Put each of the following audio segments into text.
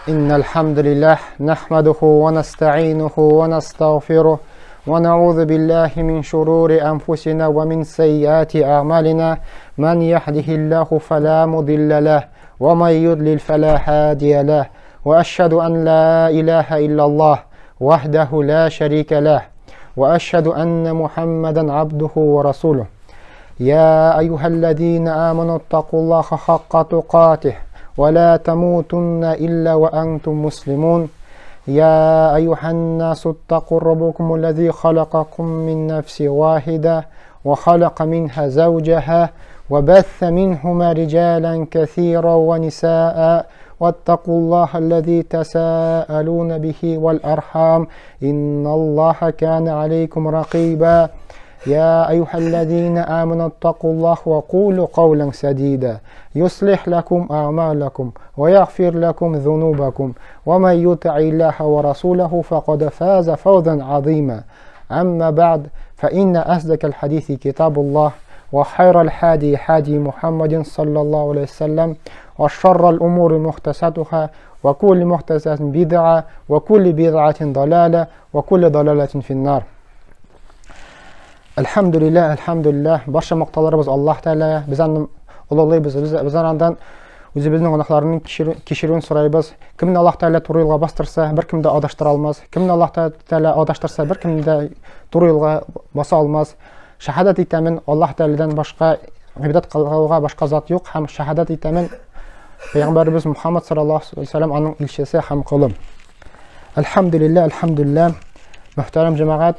إن الحمد لله نحمده ونستعينه ونستغفره ونعوذ بالله من شرور أنفسنا ومن سيئات أعمالنا من يهده الله فلا مضل له ومن يضلل فلا هادي له وأشهد أن لا إله إلا الله وحده لا شريك له وأشهد أن محمدا عبده ورسوله يا أيها الذين آمنوا اتقوا الله حق تقاته ولا تموتن إلا وأنتم مسلمون يا أيها الناس اتقوا ربكم الذي خلقكم من نفس واحدة وخلق منها زوجها وبث منهما رجالا كثيرا ونساء واتقوا الله الذي تساءلون به والأرحام إن الله كان عليكم رقيبا يا أيها الذين آمنوا اتقوا الله وقولوا قولا سديدا يصلح لكم أعمالكم ويغفر لكم ذنوبكم ومن يطع الله ورسوله فقد فاز فوزا عظيما أما بعد فإن أصدق الحديث كتاب الله وخير الحادي حادي محمد صلى الله عليه وسلم وشر الأمور محدثاتها وكل محدثة بدعة وكل بدعة ضلالة وكل ضلالة في النار. Әлхәмдүлилләһ, әлхәмдүлилләһ, барча мактауларыбыз Аллаһ Тәгаләгә. Без аны олылыйбыз, без андан үзебезнең гөнаһларны кичерүен сорайбыз. Кемне Аллаһ Тәгалә туры юлга бастырса, беркем дә адаштыра алмас. Кемне Аллаһ Тәгалә адаштырса, беркем дә туры юлга баса алмас. Шәһадәт итәмен, Аллаһ Тәгаләдән башка гыйбадәт кылуга башка зат юк һәм шәһадәт итәмен, Пәйгамбәребез Мухаммад саллаллаһу алейһи ва сәлләм аның илчесе һәм колы. Әлхәмдүлилләһ, әлхәмдүлилләһ. Мөхтәрәм җәмәгать,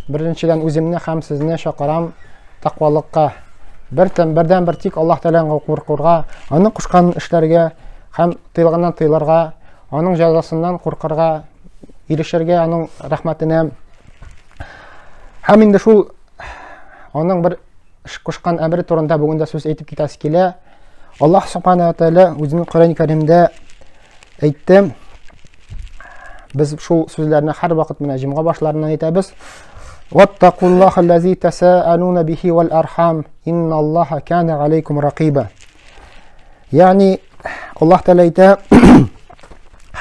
беренчедән үземне һәм сезне чакырам тәкъвалыкка. Бер бердән бер тик Аллаһ Тәгаләдән куркырга, аның кушкан эшләргә һәм тыелганнан тыелырга, аның җәзасыннан куркырга, ирешергә аның рәхмәтенә. Һәм инде шул аның бер кушкан әмере турында бүген дә сүз әйтеп китәсе килә. Аллаһ Субхана ва Тәгалә үзенең Коръән Кәримдә әйтте. Без шул сүзләрне һәрвакыт менә җомга башларыннан әйтәбез. Ваттакуллаха аллази тасаалуна бихи вал архам инналлаха кана алейкум ракиба. Ягъни Аллаһ Тәгалә әйтә,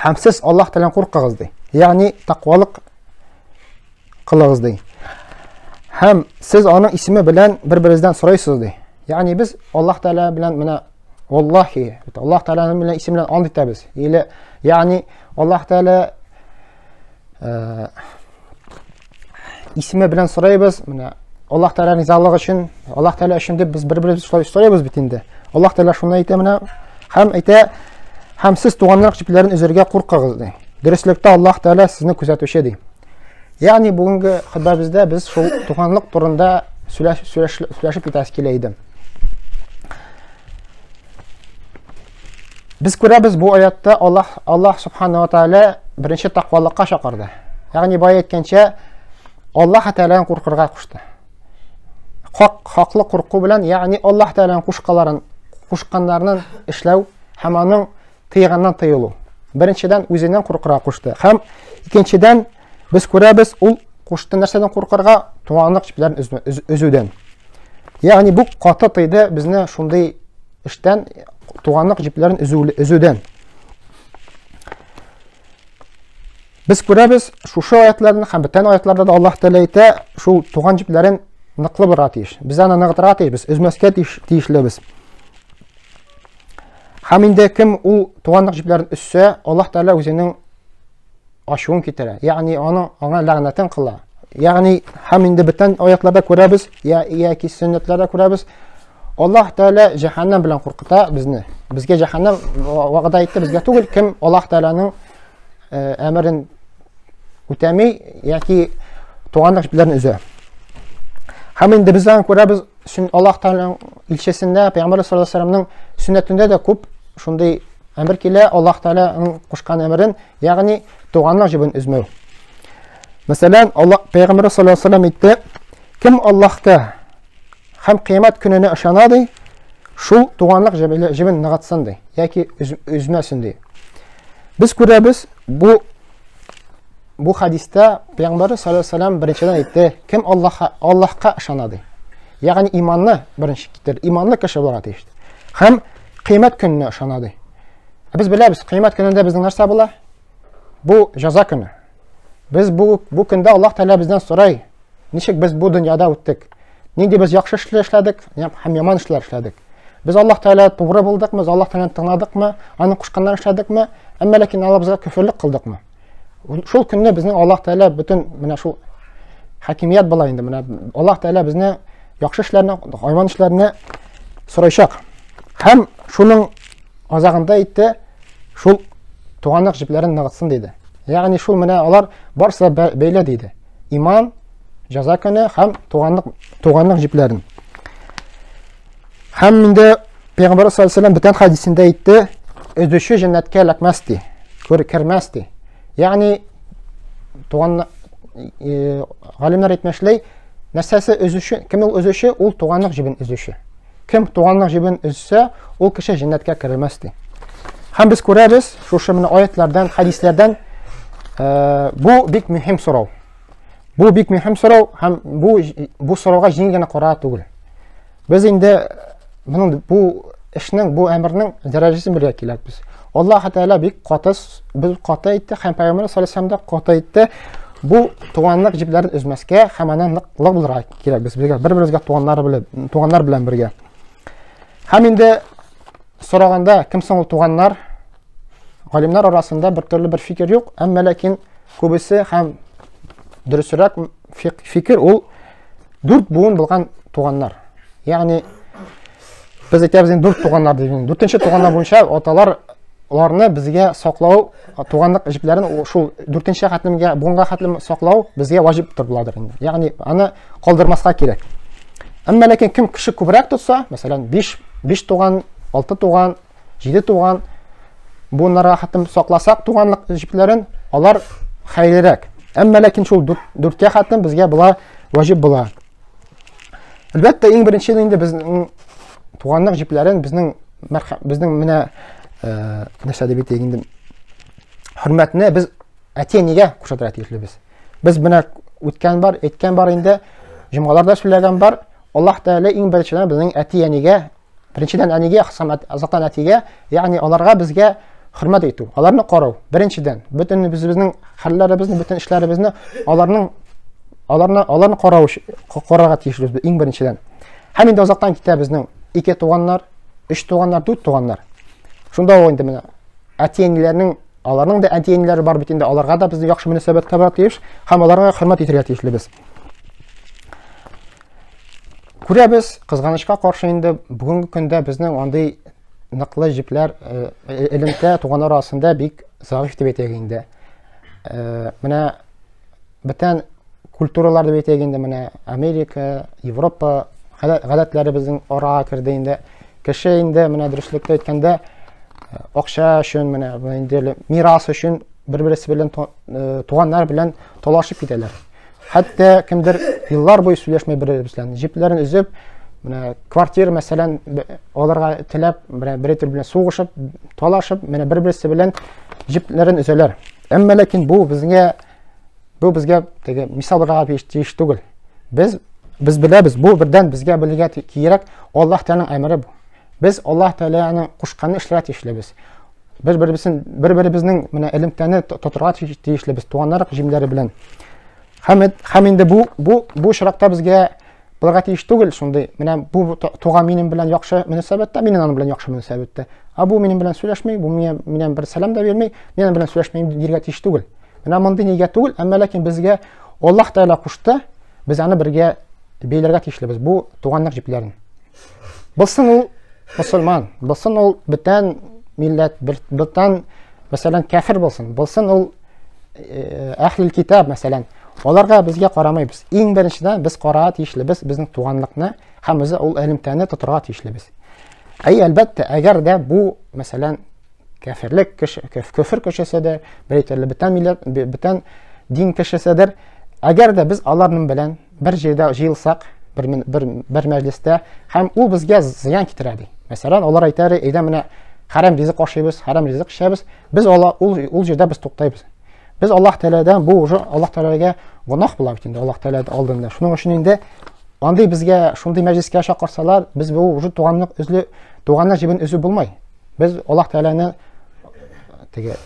һәм сез Аллаһ Тәгаләдән куркыгыз ди. Ягъни тәкъвалык кылыгыз ди. Һәм сез аның исеме белән бер-берегездән сорыйсыз ди. Ягъни без Аллаһ Тәгалә белән менә Валлахи, Аллаһ Тәгаләнең белән исеме белән ант итәбез. Или ягъни Аллаһ Тәгалә исеме белән сорыйбыз, менә Аллаһ Тәгалә ризалыгы өчен, Аллаһ Тәгалә өчен дип без бер-беребез шулай сорыйбыз бит инде. Аллаһ Тәгалә шуны әйтә менә һәм әйтә, һәм сез туганлык җепләрен өзәргә куркыгыз ди. Дөреслектә Аллаһ Тәгалә сезне күзәтүче ди. Ягъни бүгенге хөтбәбездә без шул туганлык турында сөйләшеп китәсе килә иде. Без күрәбез бу аятта Аллаһ Аллаһ субхана ва тааля беренче тәкъвалыкка чакырды. Ягъни бая әйткәнчә Аллаһ Тәгаләдән куркырга кушты. Хак, хаклы курку белән, ягъни Аллаһ Тәгаләнең кушкаларын, кушканнарын эшләү һәм аның тыйганнан тыелу. Беренчедән үзеннән куркырга кушты. Һәм икенчедән без күрәбез, ул кушты нәрсәдән куркырга? Туганлык җепләрен өзүдән. Ягъни бу каты тыйды безне шундый эштән, туганлык җепләрен өзүдән. Без күрәбез, шушы аятларны һәм бүтән аятларда да Аллаһ Тәгалә әйтә, шул туган җепләрен ныклы булырга тиеш. Без аны ныгытырга тиешбез, өзмәскә тиешлебез. Һәм инде кем ул туганлык җепләрен өзсә, Аллаһ Тәгалә үзенең ачуын китерә. Ягъни аның аңа ләгънәтен кыла. Ягъни һәм инде бүтән аятларда күрәбез, я яки сөннәтләрдә күрәбез, Аллаһ Тәгалә җәһәннәм белән куркыта безне. Безгә җәһәннәм вәгъдә итте, безгә түгел, кем Аллаһ Тәгаләнең әмерен үтәми яки туганлык җепләрен өзә. Һәм инде без аны күрәбез, Аллаһ Тәгаләнең илчесендә, Пәйгамбәр саллаллаһу алейһи вәсәлләмнең сөннәтендә дә күп шундый әмер килә, Аллаһ Тәгаләнең кушкан әмерен, ягъни туганлык җебен өзмәү. Мәсәлән, Аллаһ Пәйгамбәр саллаллаһу алейһи вәсәлләм әйтте, кем Аллаһка һәм кыямәт көненә ышана ди, шул туганлык җебен ныгытсын ди, яки өзмәсен ди. Без күрәбез, бу хадистә Пәйгамбәр саллаллаһу алейһи вәсәлләм беренчедән әйтте, кем Аллаһка Аллаһка ышана ди. Ягъни иманны беренче китер, иманлы кеше булырга тиеш. Һәм кыямәт көненә ышана ди. Ә без беләбез, кыямәт көнендә безнең нәрсә була? Бу җәза көне. Без бу көндә Аллаһ Тәгалә бездән сорай, ничек без бу дөньяда үттек? Нинди без яхшы эшләр эшләдек һәм яман эшләр эшләдек? Без Аллаһ Тәгалә тугры булдыкмы, без Аллаһ Тәгаләне тыңладыкмы, аның кушканнарын эшләдекме, әмма ләкин Аллаһ безгә көферлек кылдыкмы? Шул көнне безнең Аллаһ Тәгалә бөтен менә шул хакимият була инде. Менә Аллаһ Тәгалә безне яхшы эшләрне, яман эшләрне сорайчак. Һәм шуның азагында әйтте, шул туганлык җепләрен ныгытсын диде. Ягъни шул менә алар барысы да бәйле диде. Иман, җәза көне һәм туганлык җепләрен. Һәм инде Пәйгамбәр саллаллаһу алейһи ва сәлләм бүтән хәдисендә әйтте, өзүче җәннәткә эләкмәс ди, күр кермәс ди. Ягъни туган галимнәр әйтмешләй, нәрсәсе өзүче, кем ул өзүче? Ул туганлык җебен өзүче. Кем туганлык җебен өзсә, ул кеше җәннәткә кермәс ди. Һәм без күрәбез, шушы менә аятлардан, хәдисләрдән бу бик мөһим сорау. Бу бик мөһим сорау һәм бу сорауга җиңел генә карау түгел. Без инде моның бу эшнең, бу әмернең дәрәҗәсен белергә кирәкбез. Аллаһ Тәгалә бик каты, без каты әйтте һәм Пәйгамбәр саллаллаһу алейһи ва сәлләм дә каты әйтте. Бу туганлык җепләрен өзмәскә һәм аны ныклы булырга кирәк без бергә, бер-беребезгә туганнар белән, туганнар белән бергә. Һәм инде сораганда, кем соң ул туганнар? Галимнәр арасында бер төрле бер фикер юк, әмма ләкин күбесе һәм дөресрәк фикер ул дүрт буын булган туганнар. Ягъни без әйтәбез инде дүрт туганнар дигән. Дүртенче туганнар буенча аталар аларны безгә саклау, туганлык җепләрен шул дүртенче хәтлемгә, буынга хәтлем саклау безгә ваҗиб буладыр инде. Ягъни аны калдырмаска кирәк. Әмма ләкин кем кеше күбрәк тотса, мәсәлән, 5 туган, 6 туган, 7 туган буыннарга хәтлем сакласак туганлык җепләрен, алар хәерлерәк. Әмма ләкин шул дүрткә хәтлем безгә була ваҗиб була. Әлбәттә, иң беренче инде безнең туганлык җепләрен безнең менә нәрсә дип әйтик инде хөрмәтне без әти-әнигә күрсәтергә тиешлебез. Без менә үткән бар, әйткән бар инде, җомгаларда сөйләгән бар. Аллаһ Тәгалә иң беренчедән безнең әти-әнигә, беренчедән әнигә, азактан әтигә, ягъни аларга безгә хөрмәт итү, аларны карау. Беренчедән, бөтен безнең хәлләребезне, бөтен эшләребезне аларның аларны аларны карау карарга тиешлебез без иң беренчедән. Һәм инде азактан китә безнең ике туганнар, өч туганнар, дүрт туганнар. Шунда ук инде менә әти-әниләрнең аларның да әти-әниләре бар бит инде, аларга да безнең яхшы мөнәсәбәттә булырга тиеш һәм аларга хөрмәт итәргә тиешлебез. Күрәбез, кызганычка каршы инде бүгенге көндә безнең андый ныклы җепләр, элемтә туганнар арасында бик зәгыйфь дип әйтәйек инде. Менә бүтән культуралар дип әйтәйек инде, менә Америка, Европа гадәтләре безнең арага керде инде. Кеше инде менә дөреслектә әйткәндә, акча өчен, менә инде мирас өчен бер-берсе белән туганнар белән талашып китәләр. Хәтта кемдер еллар буе сөйләшмәй бер-берсе белән, җепләрен өзеп, менә квартира, мәсәлән, алырга теләп, менә бер төрле белән сугышып, талашып, менә бер-берсе белән җепләрен өзәләр. Әмма ләкин бу безгә теге мисал булырга тиеш түгел. Без беләбез, бу бердән безгә белергә кирәк, Аллаһ Тәгаләнең әмере бу. Без Аллаһ Тәгаләнең кушканын эшләргә тиешлебез. Бер-беребезнең бер-беребезнең менә элемтәне тотырга тиешлебез туганнар җимләре белән. Һәм инде бу очракта безгә булырга тиеш түгел шундый. Менә бу туган минем белән яхшы мөнәсәбәттә, мин аның белән яхшы мөнәсәбәттә. Ә бу минем белән сөйләшми, бу миңа миннән бер сәлам дә бирми, мин аның белән сөйләшмим дияргә тиеш түгел. Менә мондый нигә түгел, әмма ләкин безгә Аллаһ Тәгалә кушты, без аны бергә бәйләргә тиешлебез бу туганлык җепләрен. Булсын ул мусульман, булсын ул бүтән милләт, бүтән, мәсәлән, кәфер булсын, булсын ул әхлил китап, мәсәлән, аларга безгә карамыйбыз. Иң беренчедән без карарга тиешлебез безнең туганлыкны һәм без ул элемтәне тотырга тиешлебез. Әй, әлбәттә, әгәр дә бу, мәсәлән, кәферлек кеше, көфер кешеседер, бер төрле бүтән милләт, бүтән дин кешеседер, әгәр дә без аларның белән бер җирдә җыелсак, бер мәҗлестә, һәм ул безгә зыян китерә ди. Мәсәлән, алар әйтәр, әйдә менә хәрам ризык ашыйбыз, хәрам ризык эчәбез, без ала, ул җирдә без туктайбыз. Без Аллаһ Тәгаләдән бу уже Аллаһ Тәгаләгә гөнаһ була бит инде Аллаһ Тәгалә алдында. Шуның өчен инде андый безгә шундый мәҗлескә чакырсалар, без бу уже туганлык өзле, туганлык җебен өзү булмай. Без Аллаһ Тәгаләне Теге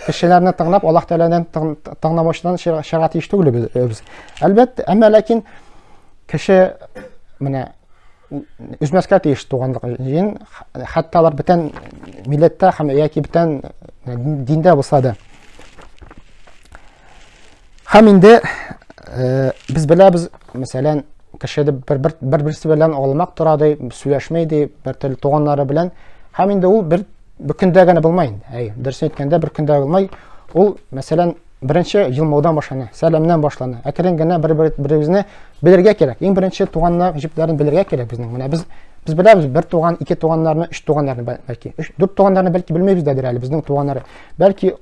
кешеләрне тыңлап, Аллаһ Тәгаләдән тыңламаучыдан чыга тиеш түгел без. Әлбәттә, әмма ләкин кеше менә өзмәскә тиеш туганлык җен, хәтта алар бүтән милләттә һәм яки бүтән диндә булса да. Һәм инде без беләбез, мәсәлән, кеше бер бер берсе белән алмак тора ди, сөйләшмәй ди, бер төрле туганнары белән. Һәм инде ул бер бер көндә генә булмай инде. Әй, дөресен әйткәндә, бер көндә булмай. Ул, мәсәлән, беренче елмаудан башлана, сәламнән башлана. Әкрен генә бер-беребезне белергә кирәк. Иң беренче туганнар җепләрен белергә кирәк безнең. Менә без беләбез бер туган, ике туганнарны, өч туганнарны бәлки. Өч, дүрт туганнарны бәлки белмибез дә әле безнең туганнары. Бәлки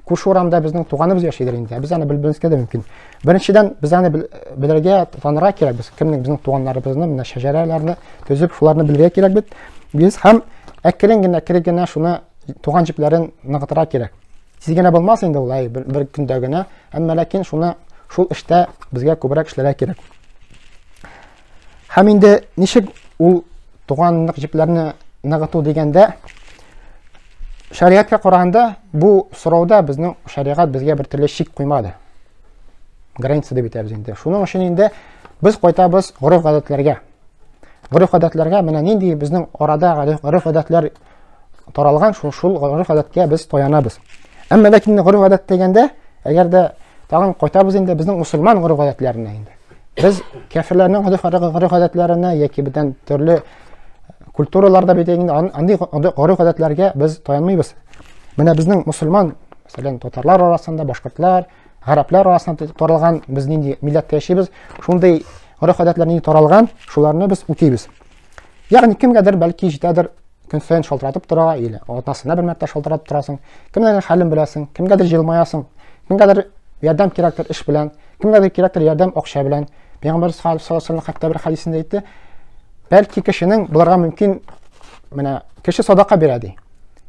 күрше урамда безнең туганыбыз яшидер инде. Без аны белмәскә дә мөмкин. Беренчедән, без аны белергә, танырга кирәк. Без кемнең безнең туганнарыбызны, менә шәҗәрәләрне төзеп, шуларны белергә кирәк бит. Без һәм әкрен генә, әкрен генә шуны туган җепләрен ныгытырга кирәк. Тиз генә булмас инде ул, әй, бер көндә генә, әмма ләкин шуны шул эштә безгә күбрәк эшләргә кирәк. Һәм инде ничек ул туганлык җепләрне ныгыту дигәндә, шәригатькә караганда бу сорауда безнең шәригать безгә бер төрле чик куймады. Граница дип әйтәбез инде. Шуның өчен инде без кайтабыз гореф-гадәтләргә. Гореф-гадәтләргә менә нинди безнең арада гореф-гадәтләр таралган, шул, шул гореф-гадәткә без таянабыз. Әмма ләкин гореф-гадәт дигәндә, әгәр дә тагын кайтабыз инде безнең мусульман гореф-гадәтләренә инде. Без кәферләрнең гореф-гадәтләренә яки бүтән төрле культураларда бит инде андый гореф-гадәтләргә без таянмыйбыз. Менә безнең мусульман, мәсәлән, татарлар арасында, башкортлар, гарәпләр арасында таралган, без нинди милләттә яшибез, шундый гореф-гадәтләр нинди таралган, шуларны без үтибез. Ягъни кемгәдер бәлки җитәдер көн саен шалтыратып тора, или атнасына бер мәртәбә шалтыратып торасың, кемнеңдер хәлен беләсең, кемгәдер җылмаясың, кемгәдер ярдәм кирәктер эш белән, кемгәдер кирәктер ярдәм акча белән. Пәйгамбәр саллаллаһу алейһи ва сәлләм хәтта бер хәдисендә әйтте, бәлки кешенең булырга мөмкин, менә кеше садака бирә ди.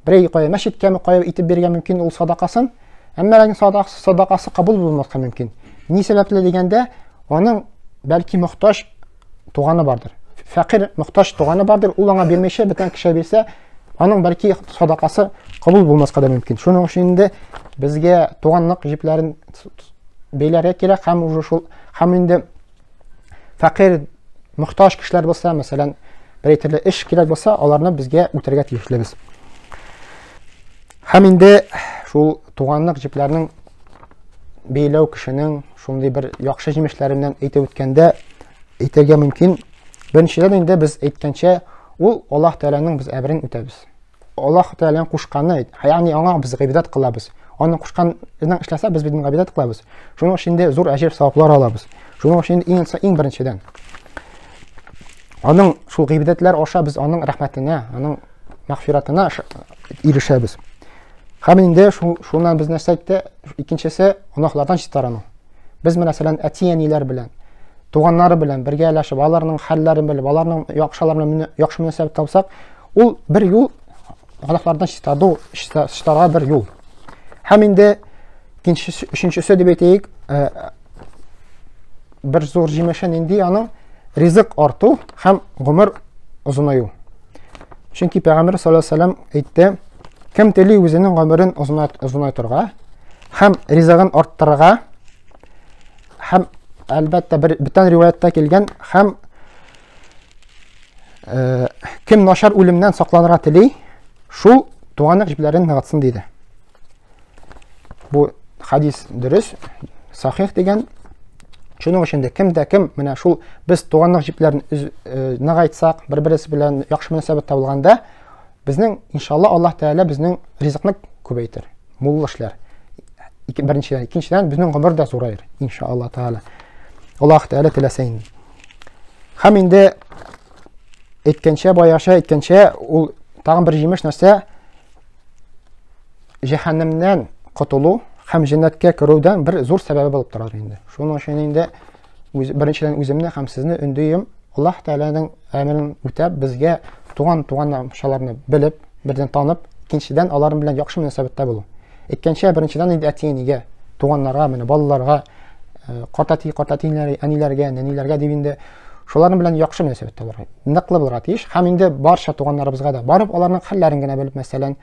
Берәй кая мәчеткәме, кая итеп бирергә мөмкин ул садакасын, әмма ләкин садакасы кабул булмаска мөмкин. Ни сәбәпле дигәндә, аның бәлки мохтаҗ туганы бардыр. Фәкыйрь мохтаҗ туганы бардыр, ул аңа бирмичә бүтән кешегә бирсә, аның бәлки садакасы кабул булмаска да мөмкин. Шуның өчен инде безгә туганлык җепләрен бәйләргә кирәк һәм уже шул һәм инде фәкыйрь мохтаҗ кешеләр булса, мәсәлән, берәй төрле эш кирәк булса, аларны безгә үтәргә тиешлебез. Һәм инде шул туганлык җепләренең бәйләү кешенең шундый бер яхшы җимешләреннән әйтеп үткәндә әйтергә мөмкин. Беренчедән инде без әйткәнчә, ул Аллаһ Тәгаләнең без әмерен үтәбез. Аллаһ Тәгаләнең кушканы, ягъни аңа без гыйбадәт кылабыз. Аның кушканын эшләсә, без бит гыйбадәт кылабыз. Шуның өчен инде зур әҗер саваплар алабыз. Шуның өчен иң иң беренчедән аның шул гыйбадәтләр аша без аның рәхмәтенә, аның мәгъфиратына ирешәбез. Һәм инде шуннан без нәрсә әйтте? Икенчесе, гөнаһлардан чистарану. Без менә мәсәлән, әти-әниләр белән, туганнары белән бергәләшеп, аларның хәлләрен белеп, аларның яхшылар белән яхшы мөнәсәбәт тапсак, ул бер юл гөнаһлардан чистару, чистарга бер юл. Һәм инде икенчесе, өченчесе дип әйтәйек, бер зур җимеше нинди аның? Ризык арту һәм гомер озынаю. Чөнки Пәйгамбер саллаллаһу алейһи вәсәлләм әйтте, кем тели үзенең гомерен озынайтырга һәм ризыгын арттырырга һәм әлбәттә бер бүтән риваятта килгән һәм кем начар үлемнән сакланырга тели, шул туганлык җепләрен ныгытсын диде. Бу хадис дөрес, сахих дигән. Шуның өчен дә кем дә кем менә шул без туганлык җепләрен ныгайтсак, бер-берсе белән яхшы мөнәсәбәт табылганда, безнең иншалла Аллаһ Тәгалә безнең ризыкны күбәйтер, мул эшләр. Беренчедән, икенчедән безнең гомер дә зураер, иншалла Тәгалә. Аллаһ Тәгалә теләсә инде. Һәм инде әйткәнчә, баягыча әйткәнчә, ул тагын бер җимеш нәрсә җәһәннәмнән котылу һәм җәннәткә керүдән бер зур сәбәбе булып тора инде. Шуның өчен инде үз, беренчедән үземне һәм сезне өндием, Аллаһ Тәгаләнең әмерен үтәп, безгә туган туган белеп, бердән танып, икенчедән алар белән яхшы мөнәсәбәттә булу. Әйткәнчә, беренчедән инде әти-әнигә, туганнарга, менә балаларга, картәти, картәтиләр, әниләргә, нәниләргә дип инде шуларның белән яхшы мөнәсәбәттә булырга, ныклы булырга тиеш. Һәм инде барча туганнарыбызга да барып, аларның хәлләрен генә белеп, мәсәлән,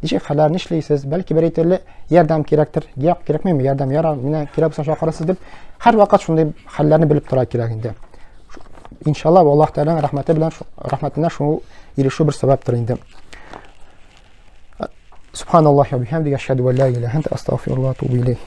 Ничек хәлләр, нишлисез? Бәлки бер төрле ярдәм кирәктер. Юк, кирәкмиме? Ярдәм ярар, менә кирәк булса чакырасыз дип, һәрвакыт шундый хәлләрне белеп тора кирәк инде. Иншалла, Аллаһ Тәгаләнең рәхмәте белән, рәхмәтенә шул ирешү бер сәбәптер инде. Субханаллахи ва бихамдиhi, ашһаду ан ла илаһа илля анта, астагфирука ва атубу илейк.